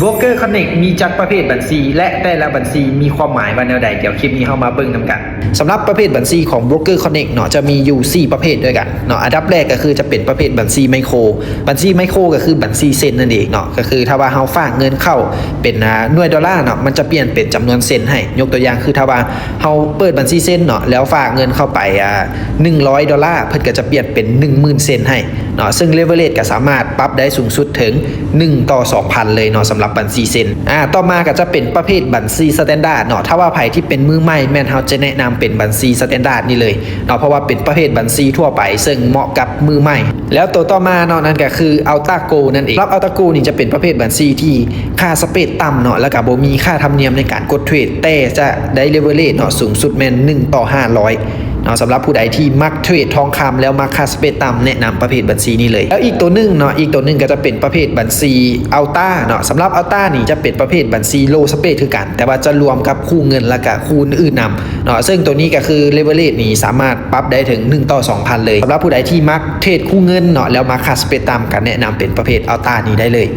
Broker Connect ມີຈັກປະເພດບັນຊີ ແລະ ແຕ່ລະບັນຊີມີຄວາມໝາຍວ່າແນວໃດ? ດຽວຄລິບນີ້ເຮົາມາເບິ່ງນຳກັນ. ສຳລັບປະເພດບັນຊີຂອງ Broker Connect ເນາະ ຈະມີຢູ່ສີ່ປະເພດດ້ວຍກັນເນາະ. ອັນດັບແລກກໍຄືຈະເປັນປະເພດບັນຊີໄມໂຄ. ບັນຊີໄມໂຄກໍຄືບັນຊີເຊັນນັ້ນເອງເນາະ. ກໍຄືຖ້າວ່າເຮົາຝາກເງິນເຂົ້າເປັນ ອາ ໜ່ວຍໂດລາເນາະ ມັນຈະປ່ຽນເປັນຈຳນວນເຊັນໃຫ້. ຍົກຕົວຢ່າງຄືຖ້າວ່າເຮົາເປີດບັນຊີເຊັນເນາະ ແລ້ວຝາກເງິນເຂົ້າໄປ ອາ ໜຶ່ງຮ້ອຍໂດລາ ເພິ່ນກໍຈະປ່ຽນເປັນໜຶ່ງໝື່ນເຊັນໃຫ້ເນາະ. ເຊິ່ງ leverage ກໍສາມາດປັບໄດ້ສູງສຸດເຖິງ ໜຶ່ງຕໍ່ສອງພັນເລີຍເນາະ ສຳລັບບັນຊີເຊັນ. ອາ ຕໍ່ມາກໍຈະເປັນປະເພດບັນຊີ Standard ເນາະ. ຖ້າວ່າໃຜທີ່ເປັນມືໃໝ່ ແມ່ນເຮົາຈະແນະນຳເປັນບັນຊີ Standard ນີ້ເລີຍເນາະ ເພາະວ່າເປັນປະເພດບັນຊີທົ່ວໄປ ເຊິ່ງເໝາະກັບມືໃໝ່. ແລ້ວໂຕຕໍ່ມາເນາະ ນັ້ນກໍຄື Ultra Gold ນັ້ນເອງ. ສຳລັບ Ultra Gold ນີ້ຈະເປັນປະເພດບັນຊີທີ່ຄ່າ spread ຕ່ຳເນາະ ແລ້ວກໍບໍ່ມີຄ່າທຳນຽມໃນການກົດເທຣດ ແຕ່ຈະໄດ້ leverage ເນາະ ສູງສຸດແມ່ນໜຶ່ງຕໍ່ຫ້າຮ້ອຍ ເນາະ. ສຳລັບຜູ້ໃດທີ່ມັກເທຣດທອງຄຳ ແລ້ວມັກຄ່າ spread ຕ່ຳ ແນະນຳປະເພດບັນຊີນີ້ເລີຍ. ແລ້ວອີກໂຕໜຶ່ງເນາະ ອີກໂຕໜຶ່ງກໍຈະເປັນປະເພດບັນຊີ Ultra ເນາະ. ສຳລັບ Ultra ນີ້ຈະເປັນປະເພດບັນຊີ low spread ຄືກັນ ແຕ່ວ່າຈະລວມກັບຄູ່ເງິນ ແລ້ວກະຄູ່ອື່ນໆນຳເນາະ. ເຊິ່ງໂຕນີ້ກໍຄື leverage ນີ້ສາມາດປັບໄດ້ເຖິງໜຶ່ງຕໍ່ສອງພັນເລີຍ. ສຳລັບຜູ້ໃດທີ່ມັກເທຣດຄູ່ເງິນເນາະ ແລ້ວມັກຄ່າ spread ຕ່ຳ ກໍແນະນຳເປັນປະເພດ Ultra ນີ້ໄດ້ເລີຍ.